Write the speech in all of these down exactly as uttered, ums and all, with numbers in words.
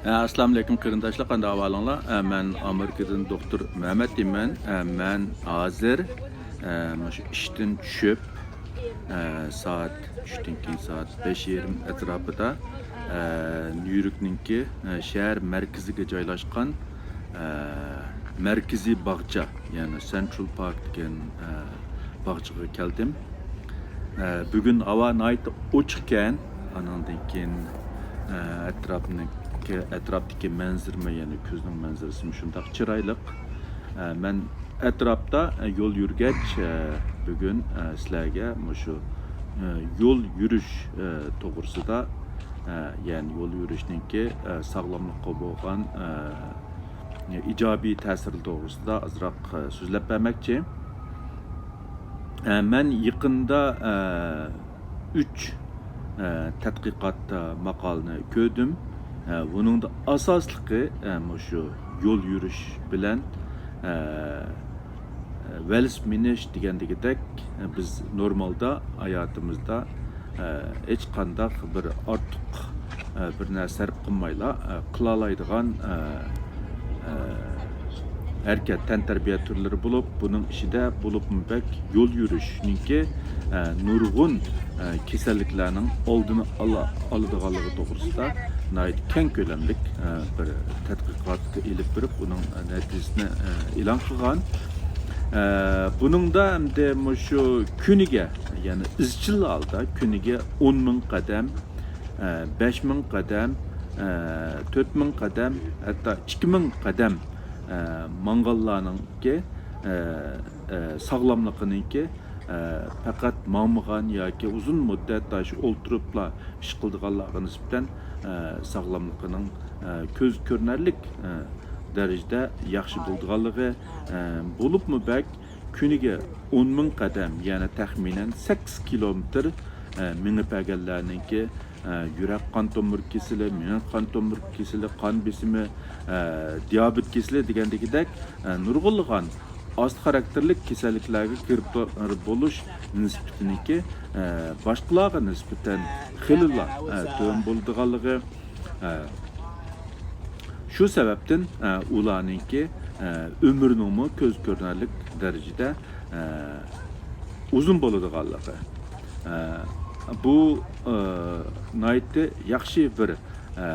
ئەسسالامۇئەلەيكۇم قېرىنداشلار، قانداق ئەھۋالىڭلار؟ ئە، مەن ئامېرىكىدىن دوختۇر مەمەت دېيمەن. ئە، مەن ھازىر، ئە، مۇشۇ ئىشتىن چۈشۈپ، ئە، سائەت چۈشتىن كېيىن سائەت بەش يېرىم ئەتراپىدا، ئە، نيۇ يوركنىڭكى، ئە، شەھەر مەركىزىگە جايلاشقان، ئە، مەركىزىي باغچە، يەنى سېنترال پارك دېگەن، ئە، باغچىغا كەلدىم. ئە، بۈگۈن ھاۋا ناھايىتى ئوچۇقكەن. ئانىڭدىن كېيىن، ئە، ئەتراپنىڭكى، ئەتراپتىكى مەنزىرىمۇ، يەنى كۈزنىڭ مەنزىرىسىمۇ شۇنداق چىرايلىق. ئە، مەن ئەتراپتا، ئە، يول يۈرگەچ، ئە، بۈگۈن، ئە، سىلەرگە مۇشۇ، ئە، يول يۈرۈش، ئە، توغرىسىدا، ئە، يەنى يول يۈرۈشنىڭكى، ئە، ساغلاملىققا بولغان، ئە، ئىجابىي تەسىرى توغرىسىدا ئازراق، ئە، سۆزلەپ بەرمەكچى. ئە، مەن يېقىندا، ئە، ئۈچ، ئە، تەتقىقات، ئە، ماقالىنى كۆردۈم. ئە، بۇنىڭدا ئاساسلىقى، ئە، مۇشۇ يول يۈرۈش بىلەن، ئە، ۋېلىس مىنىش دېگەندىكىدەك، ئە، بىز نورمالدا ھاياتىمىزدا، ئە، ھېچقانداق بىر ئارتۇق، ئە، بىر نەرسە سەرپ قىلمايلا، ئە، قىلالايدىغان، ئە، ئە، ھەرىكەت، تەنتەربىيە تۈرلىرى بولۇپ، بۇنىڭ ئىچىدە بولۇپمۇ بەك يول يۈرۈشنىڭكى، ئە، نۇرغۇن، ئە، كېسەللىكلەرنىڭ ئالدىنى ئالا-، ئالىدىغانلىقى توغرىسىدا ناھايىتى كەڭ كۆلەملىك، ئە، بىر تەتقىقات ئېلىپ بېرىپ، ئۇنىڭ نەتىجىسىنى، ئە، ئېلان قىلغان. ئە، بۇنىڭدا ئەمدى مۇشۇ كۈنىگە، يەنى ئىزچىل ھالدا كۈنىگە ئون مىڭ قەدەم، ئە، بەش مىڭ قەدەم، ئە، تۆت مىڭ قەدەم، ھەتتا ئىككى مىڭ قەدەم، ئە، ماڭغانلارنىڭكى، ئە، ئە، ساغلاملىقىنىڭكى، ئە، پەقەت ماڭمىغان ياكى ئۇزۇن مۇددەت شۇ ئولتۇرۇپلا ئىش قىلىدىغانلارغا نىسبەتەن، ئە، ساغلاملىقىنىڭ، ئە، كۆز كۆرۈنەرلىك، ئە، دەرىجىدە ياخشى بولىدىغانلىقى، ئە، بولۇپمۇ بەك كۈنىگە ئون مىڭ قەدەم، يەنى تەخمىنەن سەككىز كىلومېتىر، ئە، مېڭىپ بەرگەنلەرنىڭكى، ئە، يۈرەك قان تومۇر كېسىلى، مېڭە قان تومۇر كېسىلى، قان بېسىمى، ئە، دىيابېت كېسىلى دېگەندىكىدەك، ئە، نۇرغۇنلىغان ئاستا خاراكتېرلىك كېسەللىكلەرگە گىرىپتار بولۇش نىسبىتىنىڭكى، ئە، باشقىلارغا نىسبەتەن خېلىلا، ئە، تۆۋەن بولىدىغانلىقى، ئە، شۇ سەۋەبتىن، ئە، ئۇلارنىڭكى، ئە، ئۆمرىنىڭمۇ كۆز كۆرۈنەرلىك دەرىجىدە، ئە، ئۇزۇن بولىدىغانلىقى. ئە، بۇ، ئە، ناھايىتى ياخشى بىر، ئە،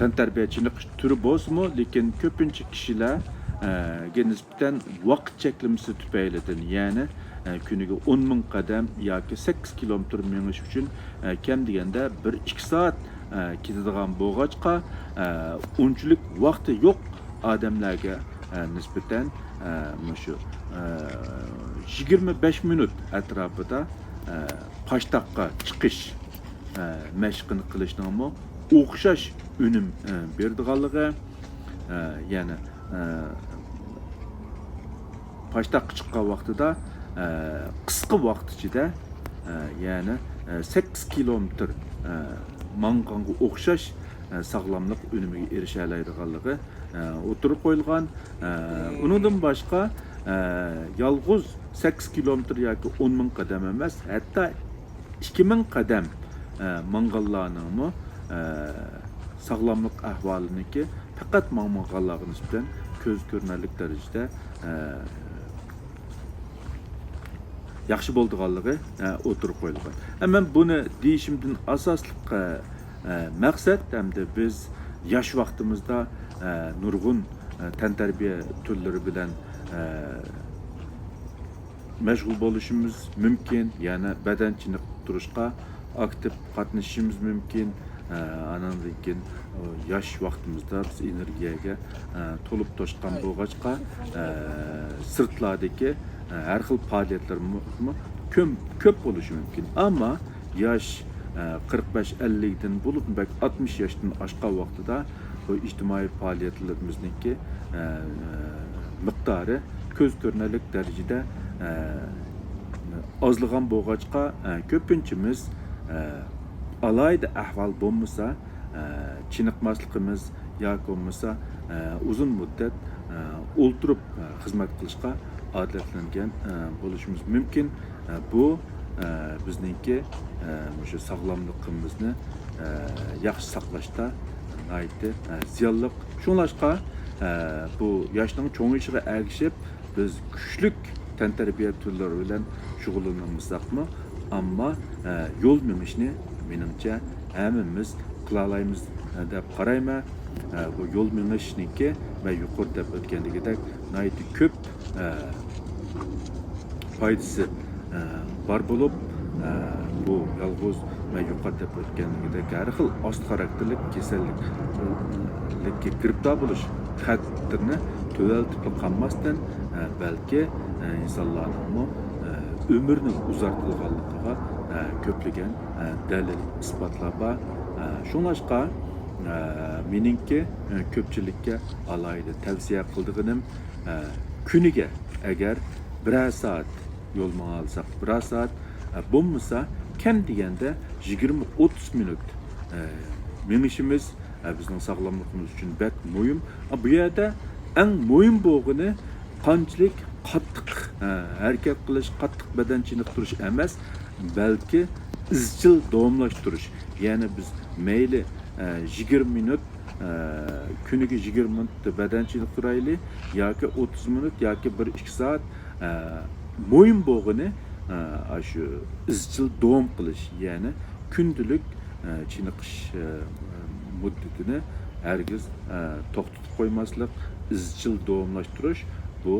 تەنتەربىيە چېنىقىش تۈرى بولسىمۇ، لېكىن كۆپىنچە كىشىلەرگە نىسبەتەن ۋاقىت چەكلىمىسى تۈپەيلىدىن، يەنى، ئە، كۈنىگە ئون مىڭ قەدەم ياكى سەككىز كىلومېتىر مېڭىش ئۈچۈن، ئە، كەم دېگەندە بىر ئىككى سائەت، ئە، كېتىدىغان بولغاچقا، ئە، ئۇنچىلىك ۋاقتى يوق ئادەملەرگە، ئە، نىسبەتەن، ئە، مۇشۇ، ئە، يىگىرمە بەش مىنۇت ئەتراپىدا، ئە، پاشتاققا چىقىش، ئە، مەشقىنى قىلىشنىڭمۇ ئوخشاش ئۈنۈم، ئە، بېرىدىغانلىقى، ئە، يەنى، ئە، پاشتاققا چىققان ۋاقتىدا، ئە، قىسقا ۋاقىت ئىچىدە، ئە، يەنى، ئە، سەككىز كىلومېتىر، ئە، ماڭغانغا ئوخشاش، ئە، ساغلاملىق ئۈنۈمىگە ئېرىشەلەيدىغانلىقى، ئە، ئوتتۇرىغا قويۇلغان. ئە، ئۇنىڭدىن باشقا، ئە، يالغۇز سەككىز كىلومېتىر ياكى ئون مىڭ قەدەم ئەمەس، ھەتتا ئىككى مىڭ قەدەم، ئە، ماڭغانلارنىڭمۇ، ئە، ساغلاملىق ئەھۋالىنىڭكى پەقەت ماڭمىغانلارغا نىسبەتەن كۆز كۆرۈنەرلىك دەرىجىدە، ئە، ياخشى بولىدىغانلىقى، ئە، ئوتتۇرىغا قويۇلغان. ئە، مەن بۇنى دېيىشىمدىن ئاساسلىق، ئە، ئە، مەقسەت، ئەمدى بىز ياش ۋاقتىمىزدا، ئە، نۇرغۇن، ئە، تەنتەربىيە تۈرلىرى بىلەن، ئە، مەشغۇل بولۇشىمىز مۇمكىن، يەنى بەدەن چېنىقتۇرۇشقا ئاكتىپ قاتنىشىشىمىز مۇمكىن. ئە، ئاناندىن كېيىن، ئۇ ياش ۋاقتىمىزدا بىز ئېنېرگىيەگە، ئە، تولۇپ توشقان بولغاچقا، ئە، سىرتلاردىكى، ئە، ھەر خىل پائالىيەتلىرىمۇ كۆم-، كۆپ بولۇشى مۇمكىن. ئەمما ياش، ئە، قىرىق بەش ئەللىكتىن بولۇپ، بەك ئاتمىش ياشتىن ئاشقان ۋاقتىدا بۇ ئىجتىمائىي پائالىيەتلىرىمىزنىڭكى، ئە، مىقدارى كۆز كۆرۈنەرلىك دەرىجىدە، ئە، ئازلىغان بولغاچقا، ئە، كۆپىنچىمىز، ئە، ئالاھىدە ئەھۋال بولمىسا، ئە، چېنىقماسلىقىمىز ياكى بولمىسا، ئە، ئۇزۇن مۇددەت، ئە، ئولتۇرۇپ، ئە، خىزمەت قىلىشقا ئادەتلەنگەن، ئە، بولۇشىمىز مۇمكىن. ئە، بۇ، ئە، بىزنىڭكى، ئە، مۇشۇ ساغلاملىقىمىزنى، ياخشى ساقلاشتا ناھايىتى زىيانلىق. شۇڭلاشقا، بۇ ياشنىڭ چوڭىيىشىغا ئەگىشىپ، بىز كۈچلۈك تەنتەربىيە تۈرلىرى بىلەن شۇغۇللانمىساقمۇ، ئەمما يول مېڭىشنى، مېنىڭچە، ھەممىمىز قىلالايمىز دەپ قارايمەن. بۇ يول مېڭىشنىڭكى مەن يۇقىرىدا دەپ ئۆتكەندىكىدەك ناھايىتى كۆپ پايدىسى بار بولۇپ، بۇ يالغۇز مەن يۇقىرىدا دەپ ئۆتكەندىكىدەك ھەر خىل ئاستى خاراكتېرلىك كېسەللىككە گىرىپتار بولۇش خەتىرىنى تۆۋەنلىتىپلا قالماستىن، بەلكى ئىنسانلارنىڭمۇ ئۆمرىنى ئۇزارتىدىغانلىقىغا كۆپلىگەن دەلىل، ئىسپاتلار بار. شۇڭلاشقا، مېنىڭكى كۆپچىلىككە ئالاھىدە تەۋسىيە قىلىدىغىنىم، كۈنىگە ئەگەر بىرەر سائەت يول ماڭالىساق، بىرەر سائەت، بولمىسا كەم دېگەندە يىگىرمە ئوتتۇز مىنۇت مېڭىشىمىز بىزنىڭ ساغلاملىقىمىز ئۈچۈن بەك مۇھىم. بۇ يەردە ئەڭ مۇھىم بولغىنى قانچىلىك قاتتىق ھەرىكەت قىلىش، قاتتىق بەدەن چېنىقتۇرۇش ئەمەس، بەلكى ئىزچىل داۋاملاشتۇرۇش. يەنى بىز مەيلى يىگىرمە مىنۇت، كۈنىگە يىگىرمە مىنۇت بەدەن چېنىقتۇرايلى، ياكى ئوتتۇز مىنۇت، ياكى بىر ئىككى سائەت. مۇھىم بولغىنى ئاشۇ ئىزچىل داۋام قىلىش، يەنى كۈندىلىك چېنىقىش مۇددىتىنى ھەرگىز توختىتىپ قويماسلىق، ئىزچىل داۋاملاشتۇرۇش، بۇ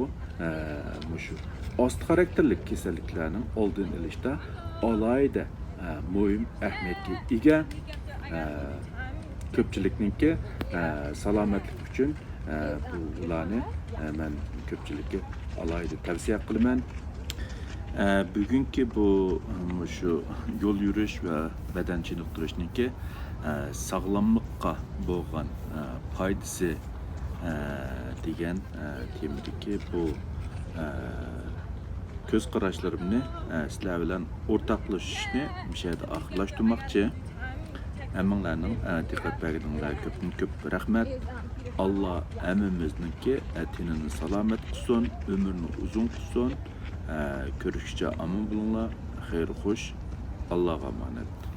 مۇشۇ ئاستى خاراكتېرلىك كېسەللىكلەرنىڭ ئالدىنى ئېلىشتا ئالاھىدە مۇھىم ئەھمىيەتكە ئىگە. كۆپچىلىكنىڭكى سالامەتلىكى ئۈچۈن بۇلارنى مەن كۆپچىلىككە ئالاھىدە تەۋسىيە قىلىمەن. بۈگۈنكى بۇ، مۇشۇ يول يۈرۈش ۋە بەدەن چېنىقتۇرۇشنىڭكى ساغلاملىققا بولغان پايدىسى دېگەن تېمىدىكى بۇ كۆز قاراشلىرىمنى سىلەر بىلەن ئورتاقلىشىشنى مۇشۇ يەردە ئاخىرلاشتۇرماقچى. ھەممىڭلارنىڭ دىققەت بەرگىنىڭلارغا كۆپتىن كۆپ رەھمەت. ئاللا ھەممىمىزنىڭكى تېنىنى سالامەت قىلسۇن، ئۆمرىنى ئۇزۇن قىلسۇن. كۆرۈشكىچە ئامان بولۇڭلار. خەير خوش. ئاللاغا ئامانەت.